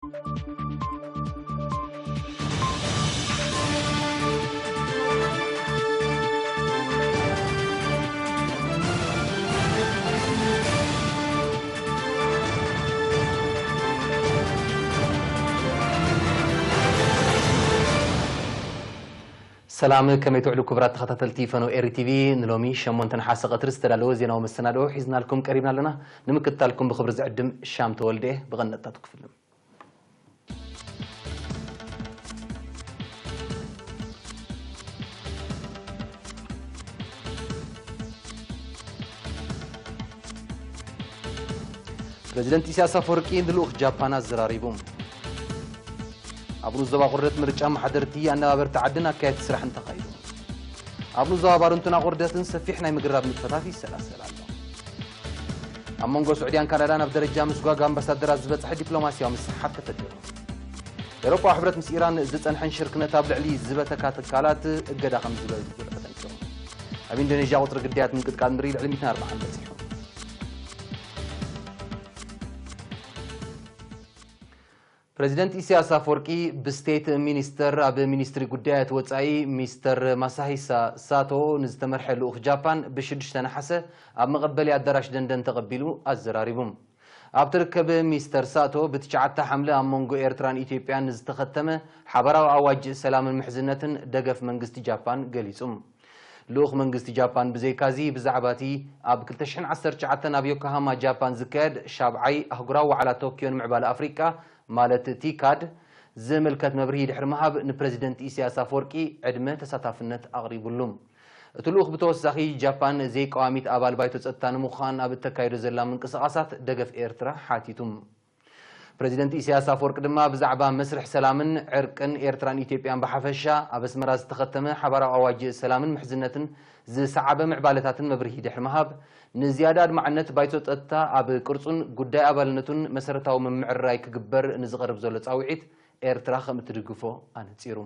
ሰላም፣ ከመይ ትውዕሉ ክቡራት ተኸታተልቲ ፈነው ኤሪ ቲቪ? ንሎሚ ሸሞንተ ነሓሰ ቀትሪ ዝተዳለወ ዜናዊ መሰናድኦ ሒዝናልኩም ቀሪብና ኣለና። ንምክትታልኩም ብኽብሪ ዝዕድም ሻም ተወልደ እየ። ብቐንጣ ክፍልም። ፕረዚደንት ኢሳያስ ኣፈወርቂ ንልኡኽ ጃፓን ኣዘራሪቡ። ኣብ ንኡስ ዞባ ቁርደት ምርጫ ኣመሓደርቲ፣ ኣነባበርቲ ዓድን ኣካየድቲ ስራሕን ተኻይዱ። ኣብ ንኡስ ዞባ ባረንቱን ኣቑርደትን ሰፊሕ ናይ ምግራብ ንጥፈታት ይሰላሰል ኣሎ። ኣብ መንጎ ስዑድያን ካናዳን ኣብ ደረጃ ምስጓግ ኣምባሳደራት ዝበጽሐ ዲፕሎማስያዊ ምስሕሓብ ተፈጢሩ። ኤውሮጳዊ ሕብረት ምስ ኢራን ዝጸንሐን ሽርክነት ኣብ ልዕሊ ዝበተካ ትካላት እገዳ ከም ዝበል ተጠንቂቑ። ኣብ ኢንዶኔዥያ ቁጽሪ ግዳያት ምንቅጥቃጥ ምድሪ ልዕሊ ሚእትን ኣርባዓን በጺሑ። ፕረዚደንት ኢሳያስ ኣፈወርቂ ብስቴት ሚኒስተር ኣብ ሚኒስትሪ ጉዳያት ወጻኢ ሚስተር ማሳሂሳ ሳቶ ንዝተመርሐ ልኡኽ ጃፓን ብሽዱሽተ ነሓሰ ኣብ መቐበሊ ኣዳራሽ ደንደን ተቐቢሉ ኣዘራሪቡ። ኣብ ትርከብ ሚስተር ሳቶ ብትሽዓተ ሓምለ ኣብ መንጎ ኤርትራን ኢትዮጵያን ንዝተኸተመ ሓባራዊ ኣዋጅ ሰላምን ምሕዝነትን ደገፍ መንግስቲ ጃፓን ገሊጹ። ልኡኽ መንግስቲ ጃፓን ብዘይካዚ ብዛዕባ እቲ ኣብ ክልተ ሽሕን ዓሰርተ ትሽዓተን ኣብ ዮኮሃማ ጃፓን ዝካየድ ሻብዓይ ኣህጉራዊ ዋዕላ ቶክዮ ንምዕባለ ኣፍሪቃ ማለት ቲካድ ዝምልከት መብርሂ ድሕሪ ምሃብ ንፕረዚደንት ኢሳያስ ኣፈወርቂ ዕድመ ተሳታፍነት ኣቕሪቡሉ። እቲ ልኡኽ ብተወሳኺ ጃፓን ዘይቀዋሚት ኣባል ባይቶ ጸጥታ ንምዃን ኣብ እተካይዶ ዘላ ምንቅስቓሳት ደገፍ ኤርትራ ሓቲቱ። ፕረዚደንት ኢሳያስ ኣፈወርቂ ድማ ብዛዕባ መስርሕ ሰላምን ዕርቅን ኤርትራን ኢትዮጵያን ብሓፈሻ ኣብ ኣስመራ ዝተኸተመ ሓባራዊ ኣዋጅ ሰላምን ምሕዝነትን ዝሰዓበ ምዕባለታትን መብርሂ ድሕሪ ምሃብ ንዝያዳ ኣድማዕነት ባይቶ ጸጥታ ኣብ ቅርጹን ጉዳይ ኣባልነቱን መሰረታዊ ምምዕርራይ ክግበር ንዝቐርብ ዘሎ ጻውዒት ኤርትራ ከም እትድግፎ ኣነጺሩ።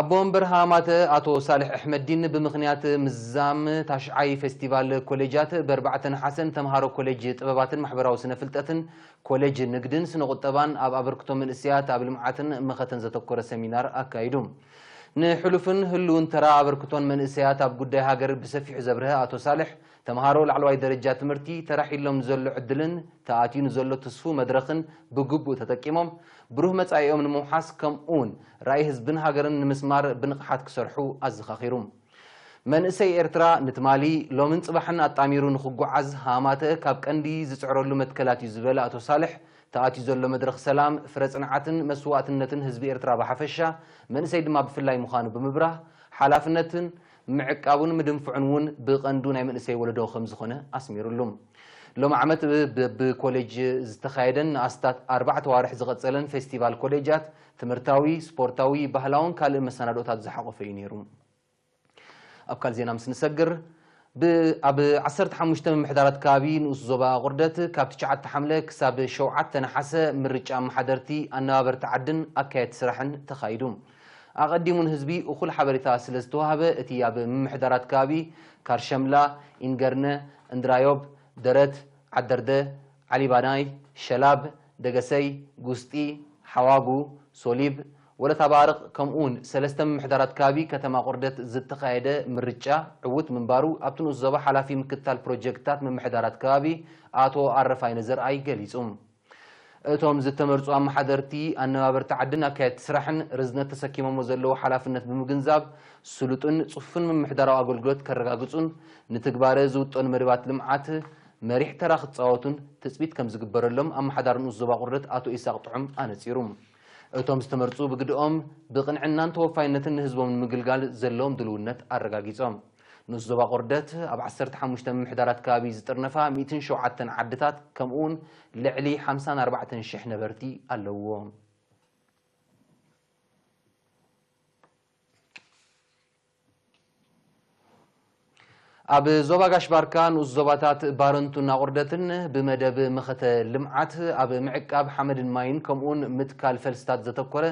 ኣቦ ወንበር ሃማተ ኣቶ ሳልሕ ኣሕመዲን ብምኽንያት ምዛም ታሽዓይ ፌስቲቫል ኮሌጃት ብኣርባዕተ ነሓሰ ንተምሃሮ ኮሌጅ ጥበባትን ማሕበራዊ ስነ ፍልጠትን ኮሌጅ ንግድን ስነ ቁጠባን ኣብ ኣበርክቶ መንእሰያት ኣብ ልምዓትን መኸተን ዘተኮረ ሰሚናር ኣካይዱ። ንሕሉፍን ህልውን ተራ ኣበርክቶን መንእሰያት ኣብ ጉዳይ ሃገር ብሰፊሑ ዘብርሀ ኣቶ ሳልሕ፣ ተምሃሮ ላዕለዋይ ደረጃ ትምህርቲ ተራሒሎም ንዘሎ ዕድልን ተኣትዩ ንዘሎ ትስፉው መድረኽን ብግቡእ ተጠቂሞም ብሩህ መጻኢኦም ንምውሓስ ከምኡውን ራእይ ህዝብን ሃገርን ንምስማር ብንቕሓት ክሰርሑ ኣዘኻኺሩ። መንእሰይ ኤርትራ ንትማሊ ሎምን ጽባሕን ኣጣሚሩ ንኽጓዓዝ ሃማተ ካብ ቀንዲ ዝጽዕረሉ መትከላት እዩ ዝበለ ኣቶ ሳልሕ፣ ተኣትዩ ዘሎ መድረኽ ሰላም ፍረ ጽንዓትን መስዋእትነትን ህዝቢ ኤርትራ ብሓፈሻ መንእሰይ ድማ ብፍላይ ምዃኑ ብምብራህ ሓላፍነትን ምዕቃቡን ምድንፍዑን እውን ብቐንዱ ናይ መንእሰይ ወለዶ ከም ዝኾነ ኣስሚሩሉ። ሎሚ ዓመት በብኮሌጅ ዝተኻየደን ንኣስታት ኣርባዕተ ዋርሕ ዝቐጸለን ፌስቲቫል ኮሌጃት ትምህርታዊ፣ ስፖርታዊ፣ ባህላውን ካልእ መሰናድኦታት ዝሓቖፈ እዩ ነይሩ። ኣብ ካልእ ዜና ምስ ንሰግር፣ ብ-፣ ኣብ ዓሰርተ ሓሙሽተ ምምሕዳራት ከባቢ ንኡስ ዞባ ኣቑርደት ካብ ትሽዓተ ሓምለ ክሳብ ሸውዓተ ነሓሰ ምርጫ ኣመሓደርቲ፣ ኣነባበርቲ ዓድን ኣካየድቲ ስራሕን ተኻይዱ። ኣቐዲሙ ንህዝቢ እኹል ሓበሬታ ስለ ዝተዋህበ፣ እቲ ኣብ ምምሕዳራት ከባቢ ካርሸምላ፣ ኢንገርነ፣ እንድራዮብ፣ ደረት፣ ዓደርደ፣ ዓሊባናይ፣ ሸላብ፣ ደገሰይ፣ ጉስጢ፣ ሓዋጉ፣ ሶሊብ፣ ወለታ ባርቕ ከምኡውን ሰለስተ ምምሕዳራት ከባቢ ከተማ ቁርደት ዝተኻየደ ምርጫ ዕዉት ምንባሩ ኣብቲ ንኡስ ዞባ ሓላፊ ምክትታል ፕሮጀክትታት ምምሕዳራት ከባቢ ኣቶ ኣረፋይነ ዘርኣይ ገሊጹ። እቶም ዝተመርጹ ኣመሓደርቲ፣ ኣነባበርቲ ዓድን ኣካየድቲ ስራሕን ርዝነት ተሰኪሞሞ ዘለዉ ሓላፍነት ብምግንዛብ፣ ስሉጥን ጽፉፍን ምምሕዳራዊ ኣገልግሎት ከረጋግጹን ንትግባረ ዝውጠኑ መደባት ልምዓት መሪሕ ተራ ክጻወቱን ትጽቢት ከም ዝግበረሎም ኣመሓዳሪ ንኡስ ዞባ ቁርደት ኣቶ ኢሳቕ ጥዑም ኣነጺሩ። እቶም ዝተመርጹ ብግድኦም ብቕንዕናን ተወፋይነትን ንህዝቦም ንምግልጋል ዘለዎም ድልውነት ኣረጋጊጾም። ንኡስ ዞባ ቆርደት ኣብ ዓሰርተ ሓሙሽተ ምምሕዳራት ከባቢ ዝጥርነፋ ሚእትን ሸውዓተን ዓድታት ከምኡውን ልዕሊ ሓምሳን ኣርባዕተን ሽሕ ነበርቲ ኣለውዎ። ኣብ ዞባ ጋሽ ባርካ ንኡስ ዞባታት ባረንቱን ኣቑርደትን ብመደብ መኸተ ልምዓት ኣብ ምዕቃብ ሓመድን ማይን ከምኡውን ምትካል ፈልስታት ዘተኮረ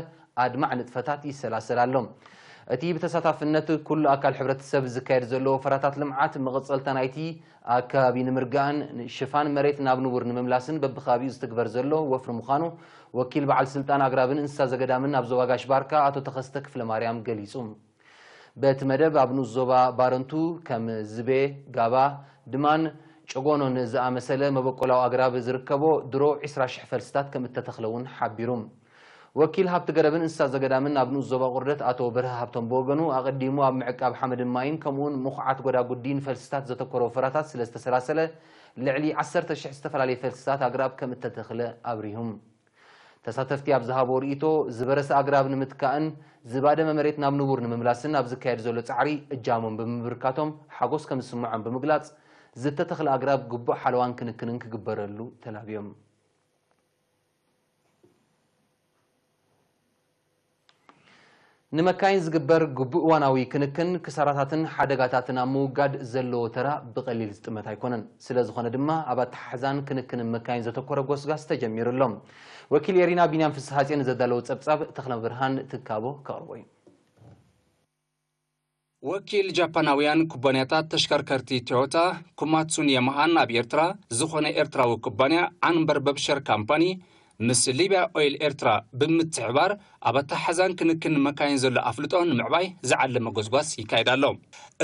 ኣድማዕ ንጥፈታት ይሰላሰል ኣሎ። እቲ ብተሳታፍነት ኩሉ ኣካል ሕብረተሰብ ዝካየድ ዘሎ ወፈራታት ልምዓት፣ መቐጸልታ ናይቲ ኣከባቢ ንምርጋእን ሽፋን መሬት ናብ ንቡር ንምምላስን በብከባቢኡ ዝትግበር ዘሎ ወፍሪ ምዃኑ፣ ወኪል በዓል ስልጣን ኣግራብን እንስሳ ዘገዳምን ኣብ ዞባ ጋሽ ባርካ ኣቶ ተኸስተ ክፍለማርያም ገሊጹ። በቲ መደብ፣ ኣብ ንኡስ ዞባ ባረንቱ፣ ከም ዝቤ፣ ጋባ፣ ድማን ጨጎኖን ዝኣመሰለ መበቆላዊ ኣግራብ ዝርከቦ ድሮ ዕስራ ሽሕ ፈልስታት ከም እተተኽለ እውን ሓቢሩ። ወኪል ሃብቲ ገረብን እንስሳ ዘገዳምን ኣብ ንኡስ ዞባ ቁርደት ኣቶ በርሀ ሃብቶም ብወገኑ፣ ኣቐዲሙ ኣብ ምዕቃብ ሓመድን ማይን ከምኡውን ምኹዓት ጎዳጉዲ ንፈልስታት ዘተኮረ ወፈራታት ስለ ዝተሰላሰለ፣ ልዕሊ ዓሰርተ ሽሕ ዝተፈላለየ ፈልስታት ኣግራብ ከም እተተኽለ ኣብሪሁም። ተሳተፍቲ ኣብ ዝሃቦ ርእይቶ፣ ዝበረሰ ኣግራብ ንምትካእን ዝባደመ መሬት ናብ ንቡር ንምምላስን ኣብ ዝካየድ ዘሎ ጻዕሪ እጃሞም ብምብርካቶም ሓጎስ ከም ዝስምዖም ብምግላጽ፣ ዝተተኽለ ኣግራብ ግቡእ ሓለዋን ክንክንን ክግበረሉ ተላብዮም። ንመካይን ዝግበር ግቡእ እዋናዊ ክንክን፣ ክሳራታትን ሓደጋታትን ኣብ ምውጋድ ዘለዎ ተራ ብቐሊል ዝጥመት ኣይኮነን። ስለ ዝኾነ ድማ፣ ኣብ ኣተሓሕዛን ክንክንን መካይን ዘተኮረ ጎስጋስ ተጀሚሩ ኣሎ። ወኪል ኤሪና ቢንያም ፍስሃጼ ንዘዳለዎ ጸብጻብ፣ ተኽለብርሃን ትካቦ ከቕርቦ እዩ። ወኪል ጃፓናውያን ኩባንያታት ተሽከርከርቲ ቶዮታ ኩማትሱን የማሃን ኣብ ኤርትራ ዝኾነ ኤርትራዊ ኩባንያ ዓንበርበብ ሸር ካምፓኒ፣ ምስ ሊብያ ኦይል ኤርትራ ብምትሕባር፣ ኣብ ኣተሓሕዛን ክንክን መካይን ዘሎ ኣፍልጦ ንምዕባይ ዝዓለመ ጎስጓስ ይካየድ ኣሎ።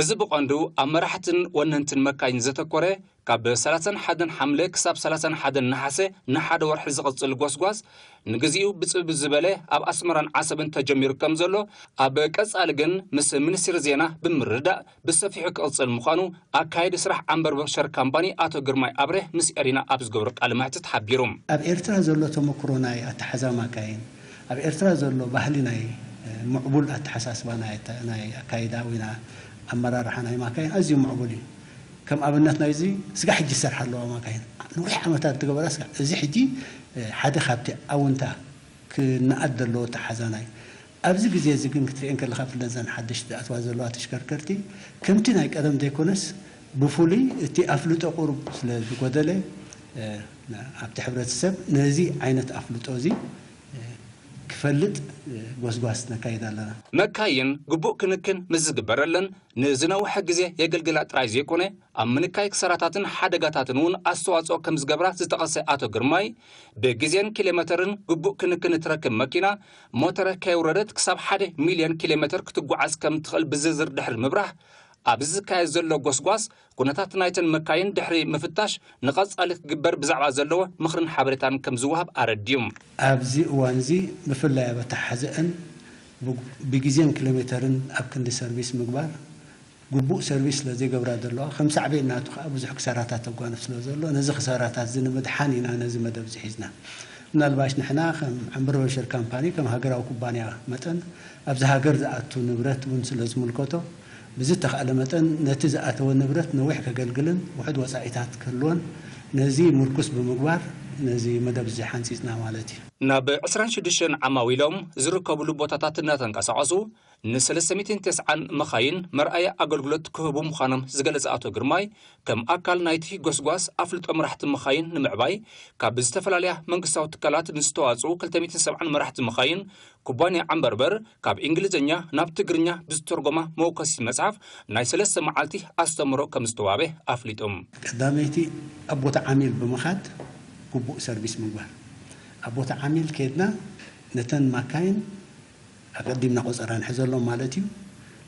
እዚ ብቐንዱ ኣብ መራሕትን ወነንትን መካይን ዘተኮረ፣ ካብ ሰላሳን ሓደን ሓምለ ክሳብ ሰላሳን ሓደን ነሓሰ ንሓደ ወርሒ ዝቕጽል ጎስጓስ፣ ንግዚኡ ብጽብብ ዝበለ ኣብ ኣስመራን ዓሰብን ተጀሚሩ ከም ዘሎ፣ ኣብ ቀጻሊ ግን ምስ ሚኒስትሪ ዜና ብምርድዳእ ብሰፊሑ ክቕጽል ምዃኑ ኣካያዲ ስራሕ ዓንበርበብ ሸር ካምፓኒ ኣቶ ግርማይ ኣብሬ ምስ ኤሪና ኣብ ዝገብሮ ቃለ መሕትት ሓቢሩ። ኣብ ኤርትራ ዘሎ ተመክሮ ናይ ኣተሓዛ ማካይን፣ ኣብ ኤርትራ ዘሎ ባህሊ ናይ፣ እ፣ ምዕቡል ኣተሓሳስባ ናይ ኣተ-፣ ናይ ኣካይዳ ወይ ና-፣ ኣመራርሓ ናይ ማካይን ኣዝዩ ምዕቡል እዩ። ከም ኣብነት ናይዚ፣ ስጋ ሕጂ ዝሰርሓ ኣለዋ ማካይን። ነዊሕ ዓመታት ዝገበራ ስጋ፣ እዚ ሕጂ፣ እ፣ ሓደ ካብቲ ኣውንታ ክነኣድ ዘለዎ ኣተሓዛ ናይ ኣብዚ ግዜ እዚ ግን ክትሪኤን ከለኻ፣ ብፍላይ እዘን ሓደሽቲ ዝኣትዋ ዘለዋ ተሽከርከርቲ፣ ከምቲ ናይ ቀደም ዘይኮነስ፣ ብፍሉይ እቲ ኣፍልጦ ቁሩብ ስለ ዝጎደለ፣ እ፣ ና-፣ ኣብቲ ሕብረተሰብ ነዚ ዓይነት ኣፍልጦ እዚ፣ እ፣ ክፈልጥ፣ እ፣ ጎስጓስ ነካይድ ኣለና። መካይን ግቡእ ክንክን ምስ ዝግበረለን፣ ንዝነውሐ ግዜ የገልግላ ጥራይ ዘይኮነ፣ ኣብ ምንካይ ክሳራታትን ሓደጋታትን እውን ኣስተዋጽኦ ከም ዝገብራ ዝጠቐሰ ኣቶ ግርማይ፣ ብግዜን ኪሎ ሜተርን ግቡእ ክንክን እትረክብ መኪና፣ ሞተረ ከየውረደት ክሳብ ሓደ ሚልዮን ኪሎ ሜተር ክትጓዓዝ ከም ትኽእል ብዝርዝር ድሕሪ ምብራህ፣ ኣብዚ ዝካየድ ዘሎ ጎስጓስ፣ ኩነታት ናይተን መካይን ድሕሪ ምፍታሽ፣ ንቐጻሊ ክግበር ብዛዕባ ዘለዎ ምኽርን ሓበሬታን ከም ዝወሃብ ኣረድዩ። ኣብዚ እዋን እዚ፣ ብፍላይ ኣብ ኣተሓሕዘአን ብ-፣ ብግዜን ኪሎ ሜተርን ኣብ ክንዲ ሰርቪስ ምግባር፣ ግቡእ ሰርቪስ ስለ ዘይገብራ ዘለዋ፣ ከም ሳዕቤን ናቱ ከኣ ብዙሕ ክሳራታት ተጓንፍ ስለ ዘሎ፣ ነዚ ክሳራታት እዚ ንምድሓን ኢና ነዚ መደብ እዚ ሒዝና። ምናልባሽ ንሕና ከም ዓንበርበብ ሸር ካምፓኒ፣ ከም ሃገራዊ ኩባንያ መጠን፣ ኣብዚ ሃገር ዝኣቱ ንብረት እውን ስለ ዝምልከቶ፣ ብዝተኻእለ መጠን ነቲ ዝኣተወ ንብረት ነዊሕ ከገልግልን ውሑድ ወጻኢታት ክህልዎን ነዚ ምርኩስ ብምግባር ነዚ መደብ እዚ ሓንጺጽና ማለት እዩ። ናብ ዕስራን ሽዱሽተን ዓማዊሎም ዝርከብሉ ቦታታት እናተንቀሳቐሱ ንሰለስተ ሚእትን ተስዓን መኻይን መርኣያ ኣገልግሎት ክህቡ ምዃኖም ዝገለጸ ኣቶ ግርማይ፣ ከም ኣካል ናይቲ ጎስጓስ ኣፍልጦ መራሕቲ መኻይን ንምዕባይ ካብ ዝተፈላለያ መንግስታዊ ትካላት ንዝተዋጽኡ ክልተ ሚእትን ሰብዓን መራሕቲ መኻይን ኩባንያ ዓንበርበር ካብ እንግሊዝኛ ናብ ትግርኛ ብዝተርጎማ መወከሲት መጽሓፍ ናይ ሰለስተ መዓልቲ ኣስተምህሮ ከም ዝተዋህበ ኣፍሊጡ። ቀዳመይቲ ኣብ ቦታ ዓሚል ብምኻድ ግቡእ ሰርቪስ ምግባር። ኣብ ቦታ ዓሚል ከድና ነተን ማካይን ኣቐዲምና ቆጸራ ንሕዘሎም ማለት እዩ።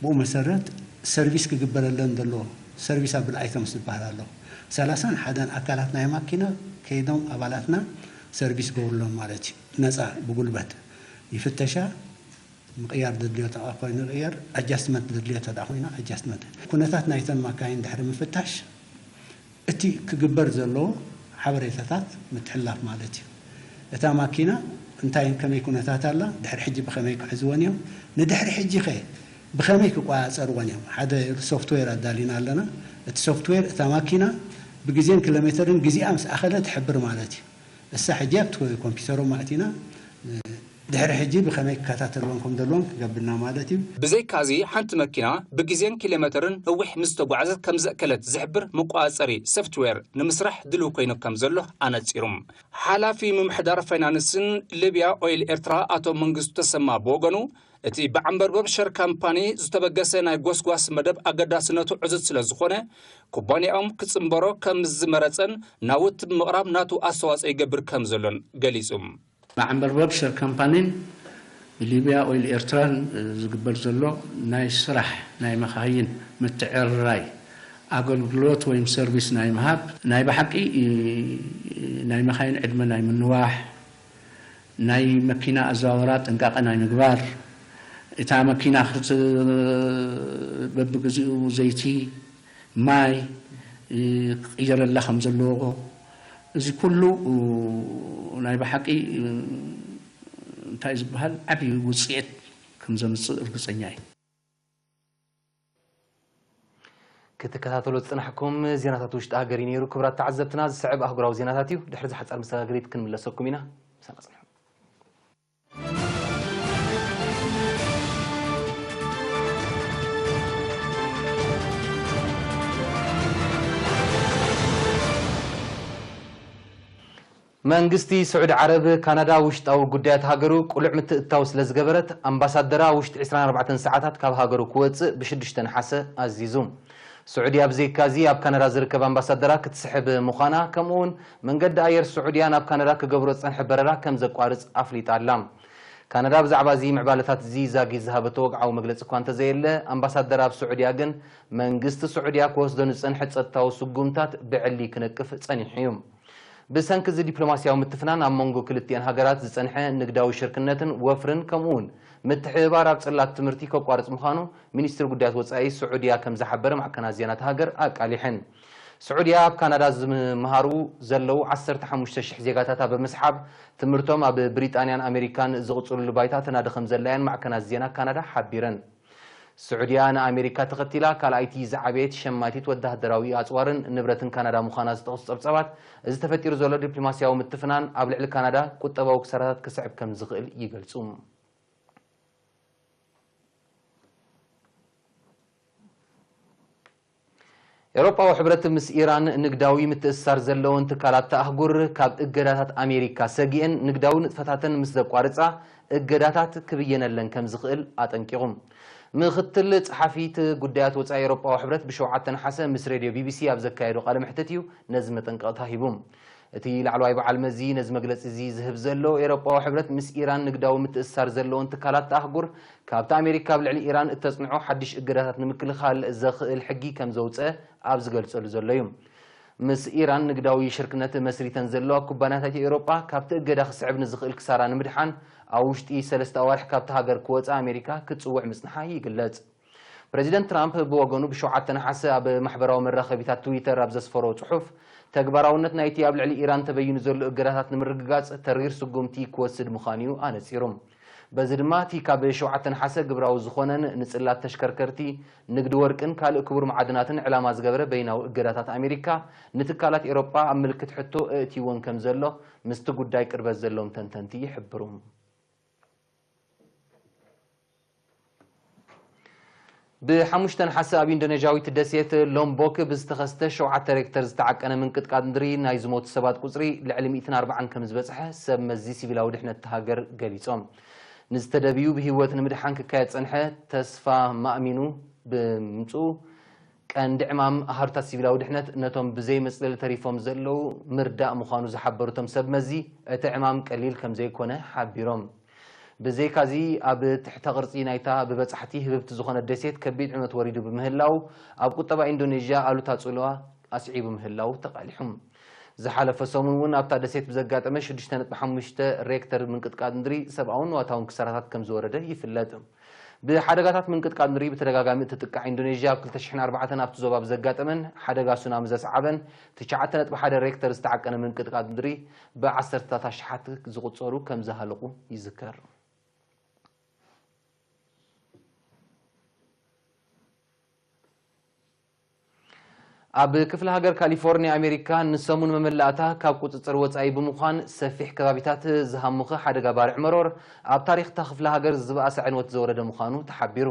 ብኡ መሰረት ሰርቪስ ክግበረለን ዘሎ ሰርቪስ ኣብል ኣይተምስ ዝበሃል ኣሎ። ሰላሳን ሓደን ኣካላት ናይ ማኪና ከይዶም ኣባላትና ሰርቪስ ገብርሎም ማለት እዩ። ነጻ ብጉልበት ይፍተሻ። ምቕያር ዘድልዮ ተኣ ኮይኑ ይቕየር፣ ኣጃስትመንት ዘድልዮ ተኣ ኮይና ኣጃስትመንት። ኩነታት ናይተን ማካይን ድሕሪ ምፍታሽ፣ እቲ ክግበር ዘለዎ ሓበሬታታት ምትሕልላፍ ማለት እዩ። እታ ማኪና እንታይ ከመይ ኩነታት ኣላ፣ ድሕሪ ሕጂ ብኸመይ ክሕዝወን እዮም፣ ንድሕሪ ሕጂ ኸ ብኸመይ ክቆጻጸርወን እዮም። ሓደ ሶፍትዌር ኣዳሊና ኣለና። እቲ ሶፍትዌር እታ ማኪና ብግዜን ኪሎሜተርን ግዜኣ ምስ ኣኸለ ትሕብር ማለት እዩ። እሳ ሕጂ ኣብቲ ኮምፒውተሮም ኣእቲና፣ እ፣ ድሕሪ ሕጂ ብኸመይ ክከታተልዎም ከም ዘለዎም ክገብርና ማለት እዩ። ብዘይካዚ፣ ሓንቲ መኪና ብግዜን ኪሎ ሜተርን ነዊሕ ምስ ተጓዕዘት ከም ዘእከለት ዝሕብር መቆጻጸሪ ሶፍትዌር ንምስራሕ ድሉው ኮይኑ ከም ዘሎ ኣነጺሩ። ሓላፊ ምምሕዳር ፋይናንስን ሊብያ ኦይል ኤርትራ ኣቶ መንግስቱ ተሰማ ብወገኑ፣ እቲ ብዓንበርበብ ሸር ካምፓኒ ዝተበገሰ ናይ ጎስጓስ መደብ ኣገዳስነቱ ዕዙዝ ስለ ዝኾነ፣ ኩባንያኦም ክጽንበሮ ከም ዝመረጸን ናውቲ ብምቕራብ ናቱ ኣስተዋጽኦ ይገብር ከም ዘሎን ገሊጹ። ብዓንበርበብ ሸር ካምፓኒን ብሊብያ ኦይል ኤርትራን ዝግበር ዘሎ ናይ ስራሕ ናይ መኻይን ምትዕርራይ ኣገልግሎት ወይም ሰርቪስ ናይ ምሃብ ናይ ብሓቂ ናይ መኻይን ዕድመ ናይ ምንዋሕ ናይ መኪና ኣዘዋወራ ጥንቃቐ ናይ ምግባር፣ እታ መኪና ክት-፣ በብግዚኡ ዘይቲ፣ ማይ፣ እ፣ ክቕየረላ ከም ዘለዎ፣ እዚ ኩሉ፣ እ፣ ናይ ብሓቂ፣ እ፣ እንታይ ዝበሃል ዓብዪ ውፅኢት ከም ዘምፅእ እርግፀኛ እዩ። ክትከታተሉ ዝጽናሕኩም ዜናታት ውሽጢ ሃገር እዩ ነይሩ። ክቡራት ተዓዘብትና፣ ዝስዕብ ኣህጉራዊ ዜናታት እዩ። ድሕሪ ዝሓጻር መሰጋገሪት ክንምለሰኩም ኢና። ምሳና ጽንሑ። መንግስቲ ስዑዲ ዓረብ፣ ካናዳ ውሽጣዊ ጉዳያት ሃገሩ ቅሉዕ ምትእትታው ስለ ዝገበረት፣ ኣምባሳደራ ውሽጢ ዕስራን ኣርባዕተን ሰዓታት ካብ ሃገሩ ክወጽእ ብሽዱሽተ ነሓሰ ኣዚዙ። ስዑድያ ብዘይካዚ ኣብ ካናዳ ዝርከብ ኣምባሳደራ ክትስሕብ ምዃና፣ ከምኡውን መንገዲ ኣየር ስዑድያ ናብ ካናዳ ክገብሮ ዝጸንሐ በረራ ከም ዘቋርጽ ኣፍሊጣ ኣላ። ካናዳ ብዛዕባ እዚ ምዕባለታት እዚ ዛጊት ዝሃበቶ ወግዓዊ መግለጺ እኳ እንተዘየለ፣ ኣምባሳደር ኣብ ስዑድያ ግን መንግስቲ ስዑድያ ክወስዶ ንዝጸንሐ ጸጥታዊ ስጉምታት ብዕሊ ክነቅፍ ጸኒሑ እዩ። ብሰንኪ እዚ ዲፕሎማስያዊ ምትፍናን ኣብ መንጎ ክልቲኣን ሃገራት ዝጸንሐ ንግዳዊ ሽርክነትን ወፍርን ከምኡውን ምትሕብባር ኣብ ጽላት ትምህርቲ ከቋርጽ ምዃኑ ሚኒስትሪ ጉዳያት ወጻኢ ስዑድያ ከም ዝሓበረ ማዕከናት ዜና እታ ሃገር ኣቃሊሐን። ስዑድያ ኣብ ካናዳ ዝመሃሩ ዘለዉ ዓሰርተ ሓሙሽተ ሽሕ ዜጋታታ ብምስሓብ ትምህርቶም ኣብ ብሪጣንያን ኣሜሪካን ዝቕጽሉሉ ባይታ ተናዲ ከም ዘላያን ማዕከናት ዜና ካናዳ ሓቢረን። ስዑድያ ንኣሜሪካ ተኸቲላ ካልኣይቲ ዝዓበየት ሸማቲት ወተሃደራዊ ኣጽዋርን ንብረትን ካናዳ ምዃና ዝጠቕሱ ጸብጻባት፣ እዚ ተፈጢሩ ዘሎ ዲፕሎማስያዊ ምትፍናን ኣብ ልዕሊ ካናዳ ቁጠባዊ ክሳራታት ክስዕብ ከም ዝኽእል ይገልጹ። ኤውሮጳዊ ሕብረት ምስ ኢራን ንግዳዊ ምትእስሳር ዘለወን ትካላት እታ ኣህጉር ካብ እገዳታት ኣሜሪካ ሰጊኤን ንግዳዊ ንጥፈታተን ምስ ዘቋርጻ እገዳታት ክብየነለን ከም ዝኽእል ኣጠንቂቑ። ምኽትል ጸሓፊት ጉዳያት ወጻኢ ኤውሮጳዊ ሕብረት ብሸውዓተ ነሓሰ ምስ ሬድዮ ቢቢሲ ኣብ ዘካየዶ ቃለ መሕትት እዩ ነዚ መጠንቀቕታ ሂቡ። እቲ ላዕለዋይ በዓል መዚ ነዚ መግለጺ እዚ ዝህብ ዘሎ፣ ኤውሮጳዊ ሕብረት ምስ ኢራን ንግዳዊ ምትእስሳር ዘለወን ትካላት ኣህጉር ካብቲ ኣሜሪካ ኣብ ልዕሊ ኢራን እተጽንዖ ሓድሽ እገዳታት ንምክልኻል ዘኽእል ሕጊ ከም ዘውጸ ኣብ ዝገልጸሉ ዘሎ እዩ። ምስ ኢራን ንግዳዊ ሽርክነት መስሪተን ዘለዋ ኩባንያታት ኤውሮጳ ካብቲ እገዳ ክስዕብ ንዝኽእል ክሳራ ንምድሓን ኣብ ውሽጢ ሰለስተ ኣዋርሕ ካብቲ ሃገር ክወጽእ ኣሜሪካ ክትጽውዕ ምጽንሓ ይግለጽ። ፕረዚደንት ትራምፕ ብወገኑ ብሸውዓተ ነሓሰ ኣብ ማሕበራዊ መራኸቢታት ትዊተር ኣብ ዘስፈሮ ጽሑፍ፣ ተግባራውነት ናይቲ ኣብ ልዕሊ ኢራን ተበይኑ ዘሎ እገዳታት ንምርግጋጽ ተሪር ስጉምቲ ክወስድ ምዃኑ እዩ ኣነጺሩ። በዚ ድማ እቲ ካብ ሸውዓተ ነሓሰ ግብራዊ ዝኾነን ንጽላት ተሽከርከርቲ፣ ንግዲ ወርቅን ካልእ ክቡር መዓድናትን ዕላማ ዝገበረ በይናዊ እገዳታት ኣሜሪካ ንትካላት ኤውሮጳ ኣብ ምልክት ሕቶ ኣእትይወን ከም ዘሎ ምስቲ ጉዳይ ቅርበት ዘለዎም ተንተንቲ ይሕብሩ። ብሓሙሽተ ነሓሰ ኣብ ኢንዶኔዥያዊት ደሴት ሎምቦክ ብዝተኸስተ ሸውዓተ ሬክተር ዝተዓቀነ ምንቅጥቃጥ ምድሪ ናይ ዝሞቱ ሰባት ቁጽሪ ልዕሊ ሚእትን ኣርባዓን ከም ዝበጽሐ ሰብ መዚ ሲቪላዊ ድሕነት እታ ሃገር ገሊጾም። ንዝተደብዩ ብህይወት ንምድሓን ክካየድ ጸንሐ ተስፋ ማእሚኑ ብምምጽኡ፣ ቀንዲ ዕማም ኣሃዱታት ሲቪላዊ ድሕነት ነቶም ብዘይ መጽለሊ ተሪፎም ዘለዉ ምርዳእ ምዃኑ ዝሓበሩ እቶም ሰብ መዚ፣ እቲ ዕማም ቀሊል ከም ዘይኮነ ሓቢሮም። ብዘይካዚ፣ ኣብ ትሕተ ቅርጺ ናይታ ብበጻሕቲ ህብብቲ ዝኾነት ደሴት ከቢድ ዕንወት ወሪዱ ብምህላዉ፣ ኣብ ቁጠባ ኢንዶኔዥያ ኣሉታ ጽልዋ ኣስዒቡ ምህላዉ ተቓሊሑ። ዝሓለፈ ሰሙን እውን ኣብታ ደሴት ብዘጋጠመ ሽዱሽተ ነጥቢ ሓሙሽተ ሬክተር ምንቅጥቃጥ ምድሪ ሰብኣውን ንዋታውን ክሳራታት ከም ዝወረደ ይፍለጥ። ብሓደጋታት ምንቅጥቃጥ ምድሪ ብተደጋጋሚ እትጥቃዕ ኢንዶኔዥያ፣ ኣብ ክልተ ሽሕን ኣርባዕተን ኣብቲ ዞባ ብዘጋጠመን ሓደጋ ሱናሚ ዘስዓበን ትሽዓተ ነጥቢ ሓደ ሬክተር ዝተዓቀነ ምንቅጥቃጥ ምድሪ ብዓሰርተታት ኣሽሓት ዝቑጸሩ ከም ዝሃለቑ ይዝከር። ኣብ ክፍለ ሃገር ካሊፎርኒያ ኣሜሪካ ንሰሙን መመላእታ ካብ ቁጽጽር ወጻኢ ብምዃን ሰፊሕ ከባቢታት ዝሃሙኸ ሓደጋ ባርዕ መሮር ኣብ ታሪኽታ ክፍለ ሃገር ዝበኣሰ ዕንወት ዘወረደ ምዃኑ ተሓቢሩ።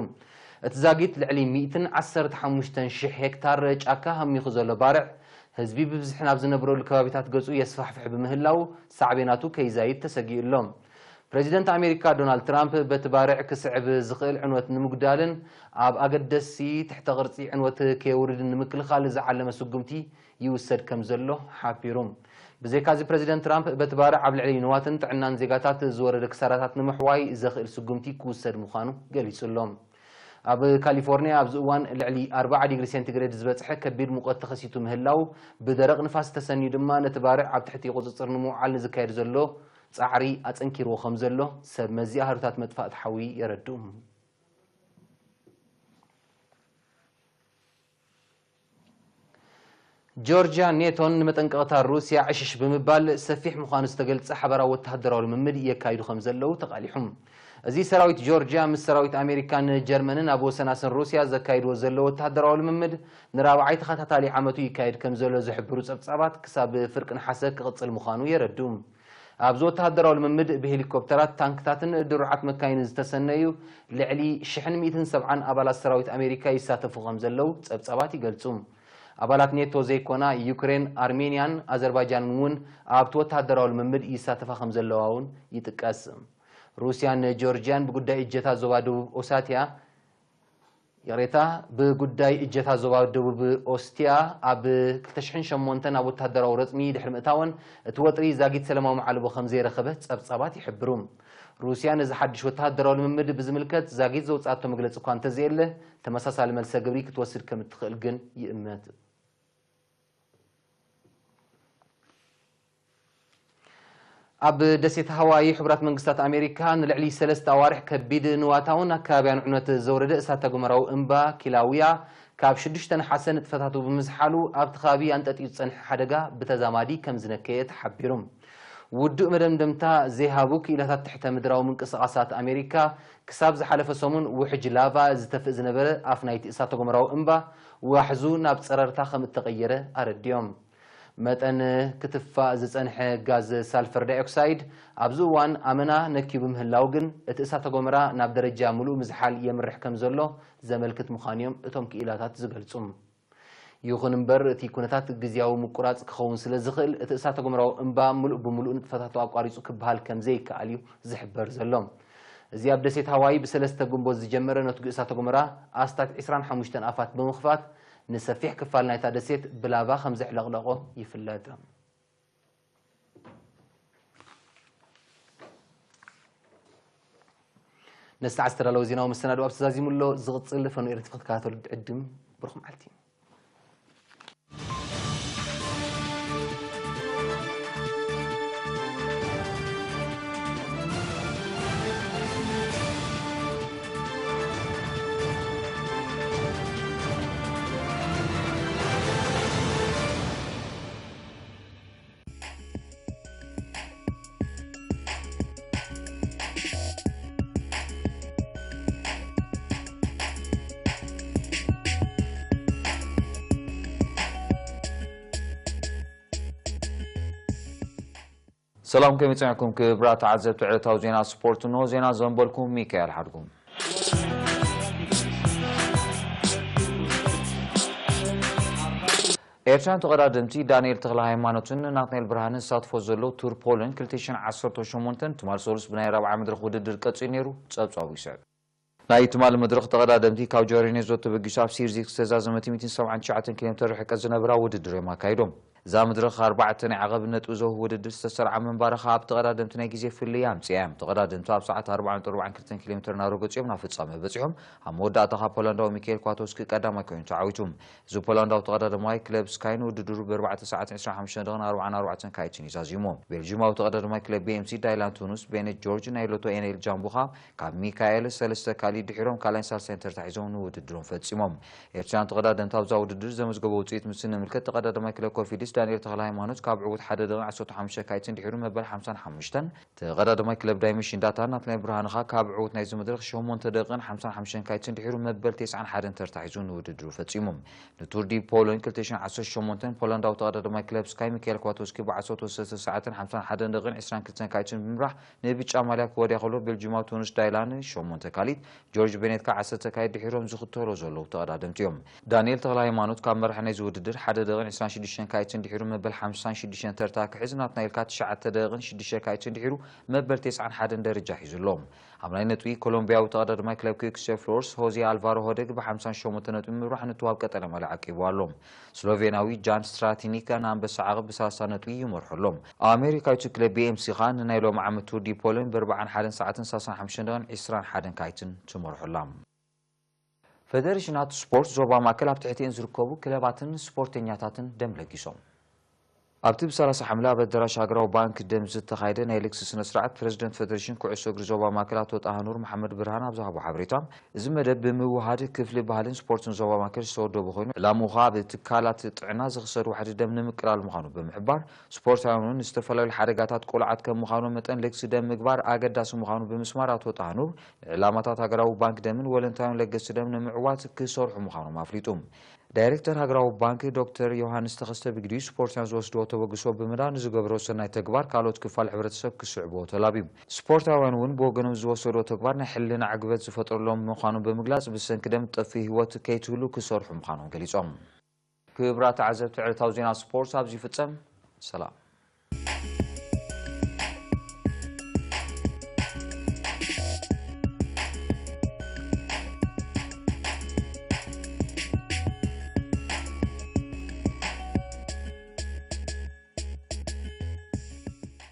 እቲ ዛጊት ልዕሊ ሚእትን ዓሰርተ ሓሙሽተን ሽሕ ሄክታር ጫካ ሃሚኹ ዘሎ ባርዕ ህዝቢ ብብዝሒ ናብ ዝነብረሉ ከባቢታት ገጹ የስፋሕፍሕ ብምህላው ሳዕቤናቱ ከይዛይድ ተሰጊኡ ኣሎ። ፕረዚደንት ኣሜሪካ ዶናልድ ትራምፕ በቲ ባርዕ ክስዕብ ዝኽእል ዕንወት ንምጉዳልን ኣብ ኣገደሲ ትሕተ ቅርጺ ዕንወት ከየውርድን ንምክልኻል ዝዓለመ ስጉምቲ ይውሰድ ከም ዘሎ ሓቢሩ። ብዘይካዚ ፕረዚደንት ትራምፕ በቲ ባርዕ ኣብ ልዕሊ ንዋትን ጥዕናን ዜጋታት ዝወረደ ክሳራታት ንምሕዋይ ዘኽእል ስጉምቲ ክውሰድ ምዃኑ ገሊጹ ኣሎ። ኣብ ካሊፎርኒያ ኣብዚ እዋን ልዕሊ ኣርብዓ ዲግሪ ሴንቲግሬድ ዝበጽሐ ከቢድ ሙቐት ተኸሲቱ ምህላው፣ ብደረቕ ንፋስ ተሰንዩ ድማ ነቲ ባርዕ ኣብ ትሕቲ ቁጽጽር ንምውዓል ንዝካየድ ዘሎ ጻዕሪ ኣጸንኪርዎ ከም ዘሎ ሰብ መዚ ኣሃዱታት መጥፋእቲ ሓዊ የረድኡ። ጆርጅያ ኔቶን ንመጠንቀቕታ ሩስያ ዕሽሽ ብምባል ሰፊሕ ምዃኑ ዝተገልጸ ሓበራዊ ወተሃደራዊ ልምምድ የካይዱ ከም ዘለዉ ተቓሊሑ። እዚ ሰራዊት ጆርጅያ ምስ ሰራዊት ኣሜሪካን ጀርመንን ኣብ ወሰናስን ሩስያ ዘካይድዎ ዘሎ ወተሃደራዊ ልምምድ ንራብዓይ ተኸታታሊ ዓመቱ ይካየድ ከም ዘሎ ዝሕብሩ ጸብጻባት ክሳብ ፍርቂ ነሓሰ ክቕጽል ምዃኑ የረድኡ። ኣብዚ ወተሃደራዊ ልምምድ ብሄሊኮፕተራት፣ ታንክታትን ድሩዓት መካይንን ዝተሰነዩ ልዕሊ ሽሕን ሚእትን ሰብዓን ኣባላት ሰራዊት ኣሜሪካ ይሳተፉ ከም ዘለዉ ጸብጻባት ይገልጹ። ኣባላት ኔቶ ዘይኮና ዩክሬን፣ ኣርሜንያን ኣዘርባይጃንን እውን ኣብቲ ወተሃደራዊ ልምምድ ይሳተፋ ከም ዘለዋ እውን ይጥቀስ። ሩስያን ጆርጅያን ብጉዳይ እጀታ ዞባ ደቡብ ኦሳትያ ይቕሬታ፣ ብጉዳይ እጀታ ዞባ ደቡብ ኦስቲያ ኣብ ክልተ ሽሕን ሸሞንተን ኣብ ወተሃደራዊ ረጽሚ ድሕሪ ምእታወን፣ እቲ ወጥሪ ዛጊት ሰላማዊ መዓልቦ ከም ዘይረኸበ ጸብጻባት ይሕብሩ። ሩስያ ነዚ ሓድሽ ወተሃደራዊ ልምምድ ብዝምልከት ዛጊት ዘውጽኣቶ መግለጺ እኳ እንተዘየለ፣ ተመሳሳሊ መልሰ ግብሪ ክትወስድ ከም እትኽእል ግን ይእመት። ኣብ ደሴት ሃዋይ፣ ሕቡራት መንግስታት ኣሜሪካ ንልዕሊ ሰለስተ ኣዋርሕ ከቢድ ንዋታውን ኣከባብያን ዕንወት ዘውረደ እሳተ ጎመራዊ እምባ ኪላውያ ካብ ሽዱሽተ ነሓሰ ንጥፈታቱ ብምዝሓሉ፣ ኣብቲ ከባቢ ኣንጠጥዩ ዝጸንሐ ሓደጋ ብተዛማዲ ከም ዝነከየ ተሓቢሩ። ውዱእ መደምደምታ ዘይሃቡ ክኢላታት ትሕተ ምድራዊ ምንቅስቓሳት ኣሜሪካ፣ ክሳብ ዝሓለፈ ሰሙን ውሕጅ ላቫ ዝተፍእ ዝነበረ ኣፍ ናይቲ እሳተ ጎመራዊ እምባ ዋሕዙ ናብ ጸረርታ ከም እተቐየረ ኣረዲኦም። መጠን ክትፋእ ዝጸንሐ ጋዝ ሳልፈር ዳይኦክሳይድ ኣብዚ እዋን ኣመና ነክዩ ብምህላው ግን፣ እቲ እሳተ ጎመራ ናብ ደረጃ ምሉእ ምዝሓል የምርሕ ከም ዘሎ ዘመልክት ምዃኑ'ዮም እቶም ክኢላታት ዝገልጹ። ይኹን እምበር፣ እቲ ኩነታት ግዝያዊ ምቁራጽ ክኸውን ስለ ዝኽእል፣ እቲ እሳተ ጎመራዊ እምባ ምሉእ ብምሉእ ንጥፈታቱ ኣቋሪጹ ክበሃል ከም ዘይከኣል እዩ ዝሕበር ዘሎ። እዚ ኣብ ደሴት ሃዋይ ብሰለስተ ግንቦት ዝጀመረ ነትጒ እሳተ ጎመራ ኣስታት ዕስራን ሓሙሽተን ኣፋት ብምኽፋት፣ ንሰፊሕ ክፋል ናይታ ደሴት ብላቫ ከም ዘዕለቕለቖ ይፍለጥ። ነዚ ሰዓት ዝተዳለወ ዜናዊ መሰናድኦ ኣብዚ ተዛዚሙ ኣሎ። ዝቕጽል ፈኑ ኤርትሪ ክትከታተሉ ዕድም። ብሩኽ መዓልቲ። ሰላም፣ ከመይ ጸኒሕኩም ክቡራት ተዓዘብቲ ዕለታዊ ዜና ስፖርት? እንሆ ዜና ዘንበልኩም ሚካኤል ሓድጉ። ኤርትራውያን ተቐዳደምቲ ዳንኤል ተኽለ ሃይማኖትን ናትናኤል ብርሃንን ዝሳተፎ ዘለዉ ቱር ፖላንድ ክልተ ሽሕን ዓሰርተ ሸሞንተን ትማል ሰሉስ ብናይ ራብዓ መድረኽ ውድድር ቀጺሉ ነይሩ። ጸብጻቡ ይስዕብ። ናይ ትማሊ መድረኽ ተቐዳደምቲ ካብ ጆሬኔዞ ተበጊሱ ኣብ ሲርዚክ ዝተዛዘመት ሚእትን ሰብዓን ትሽዓተን ኪሎ ሜተር ርሕቀት ዝነብራ ውድድር እዮም ኣካይዶም። እዛ መድረኽ ኣርባዕተ ናይ ዓቐብ ነጥቢ ዘውህ ውድድር ዝተሰርዓ ምንባራ ከኣ ኣብ ተቐዳደምቲ ናይ ግዜ ፍልልይ ኣምጽኣ እያ። ተቐዳደምቲ ኣብ ሰዓት ኣርባዓ ነጥቢ ኣርባዓን ክልተን ኪሎ ሜተር እናረገጹ እዮም ናብ ፍጻመ በጺሖም። ኣብ መወዳእታ ከኣ ፖላንዳዊ ሚካኤል ኳቶስኪ ቀዳማይ ኮይኑ ተዓዊቱ። እዚ ፖላንዳዊ ተቐዳዳማይ ክለብ ስካይ ንውድድሩ ብኣርባዕተ ሰዓት ዕስራን ሓሙሽተን ደቂቕን ኣርባዓን ኣርባዕተን ካይትን እዩ ዛዚሙ። ቤልጂማዊ ተቐዳዳማይ ክለብ ቢ ኤም ሲ ዳይላንቱኑስ ቤኔት ጆርጅ ናይ ሎቶ ኤን ኤል ጃምቦ ከኣ ካብ ሚካኤል ሰለስተ ካልኢት ድሒሮም ካልኣይን ሳልሳይን ተርታ ሒዞም ንውድድሮም ፈጺሞም። ኤርትራውያን ተቐዳደምቲ ኣብዛ ውድድር ዘመዝገቦ ውጽኢት ምስ እንምልከት፣ ተቐዳዳማይ ክለብ ኮፊድስ ዳንኤል ተኽለ ሃይማኖት ካብ ዕዉት ሓደ ደቂቕን ዓሰርተ ሓሙሽተ ካይትን ድሒሩ መበል ሓምሳን ሓሙሽተን፣ ተቐዳዳማይ ክለብ ዳይመንሽን ዳታ ናትናይ ብርሃንኻ ካብ ዕዉት ናይዚ መድረኽ ሸሞንተ ደቂቕን ሓምሳን ሓሙሽተን ካይትን ድሒሩ መበል ተስዓን ሓደን ተርታ ሒዙ ንውድድሩ ፈጺሙ። ንቱር ዲ ፖሎን ክልተ ሽሕን ዓሰርተ ሸሞንተን ፖላንዳዊ ተቐዳዳማይ ክለብ ስካይ ሚካኤል ኳቶስኪ ብዓሰርተ ሰለስተ ሰዓትን ሓምሳን ሓደን ደቂቕን ዕስራን ክልተን ካይትን ብምምራሕ ንብጫ ማልያ ክወድያ ከሎ፣ ቤልጂማዊ ቶኑስ ዳይላን ሸሞንተ ካሊት፣ ጆርጅ ቤኔት ከኣ ዓሰርተ ካሊት ድሒሮም ዝኽተሎ ዘለዉ ተቐዳደምቲ እዮም። ዳንኤል ተኽለ ሃይማኖት ካብ መራሒ ናይዚ ውድድር ሓደ ደቂቕን ዕስራን ሽዱሽተን ካይትን ድሒሩ መበል ሓምሳን ሽዱሽተን ተርታ ክሕዝ፣ ናትናኤል ከኣ ትሽዓተ ደቂቕን ሽዱሽተ ካይትን ድሒሩ መበል ተስዓን ሓደን ደረጃ ሒዙ ኣሎ። ኣብ ናይ ነጥቢ ኮሎምቢያዊ ተቐዳዳማይ ክለብ ኪክስቴር ፍሎርስ ሆዜ ኣልቫሮ ሆደግ ብሓምሳን ሸሞንተ ነጥቢ ምምራሕ ንቱ ኣብ ቀጠልያ ማልያ ዓቂቡ ኣሎ። ስሎቬናዊ ጃን ስትራቲኒካ ንኣንበሳ ዓቕብ ብሰላሳ ነጥቢ ይመርሖ ኣሎ። ኣሜሪካዊቱ ክለብ ቢ ኤም ሲ ኸኣ ንናይ ሎም ዓመት ቱር ዲ ፖሎን ብኣርባዓን ሓደን ሰዓትን ሰላሳን ሓሙሽተን ደቂቕን ዕስራን ሓደን ካይትን ትመርሖ ኣላ። ፌደሬሽናት ስፖርት ዞባ ማእከል ኣብ ትሕቲኤን ዝርከቡ ክለባትን ስፖርተኛታትን ደም ለጊሶም። ኣብቲ ብሰላሳ ሓምለ ኣብ ኣዳራሽ ሃገራዊ ባንክ ደም ዝተኻየደ ናይ ልግሲ ስነ ስርዓት፣ ፕረዚደንት ፌደሬሽን ኩዕሶ እግሪ ዞባ ማእከል ኣቶ ጣህኑር መሓመድ ብርሃን ኣብ ዝሃቦ ሓበሬታ፣ እዚ መደብ ብምውሃድ ክፍሊ ባህልን ስፖርትን ዞባ ማእከል ዝተወደበ ኮይኑ፣ ዕላምኡ ኸኣ ኣብ ትካላት ጥዕና ዝኽሰድ ዋሕዲ ደም ንምቅላል ምዃኑ ብምሕባር፣ ስፖርታውያን እውን ዝተፈላለዩ ሓደጋታት ቁሉዓት ከም ምዃኑ መጠን ልግሲ ደም ምግባር ኣገዳሲ ምዃኑ ብምስማር፣ ኣቶ ጣህኑር ንዕላማታት ሃገራዊ ባንክ ደምን ወለንታውያን ለገስቲ ደም ንምዕዋት ክሰርሑ ምዃኖም ኣፍሊጡ። ዳይሬክተር ሃገራዊ ባንክ ዶክተር ዮሃንስ ተኸስተ ብግዲኡ፣ ስፖርታውያን ዝወስድዎ ተበግሶ ብምዳ ንዝገብሮ ሰናይ ተግባር ካልኦት ክፋል ሕብረተሰብ ክስዕብዎ ተላብዩ። ስፖርታውያን እውን ብወገኖም ዝወሰድዎ ተግባር ናይ ሕልና ዕግበት ዝፈጥረሎም ምዃኑ ብምግላጽ፣ ብሰንኪ ደም ጠፊእ ህይወት ከይትህሉ ክሰርሑ ምዃኖም ገሊጾም። ክቡራት ተዓዘብቲ፣ ዕለታዊ ዜና ስፖርት ኣብዚ ይፍጸም። ሰላም።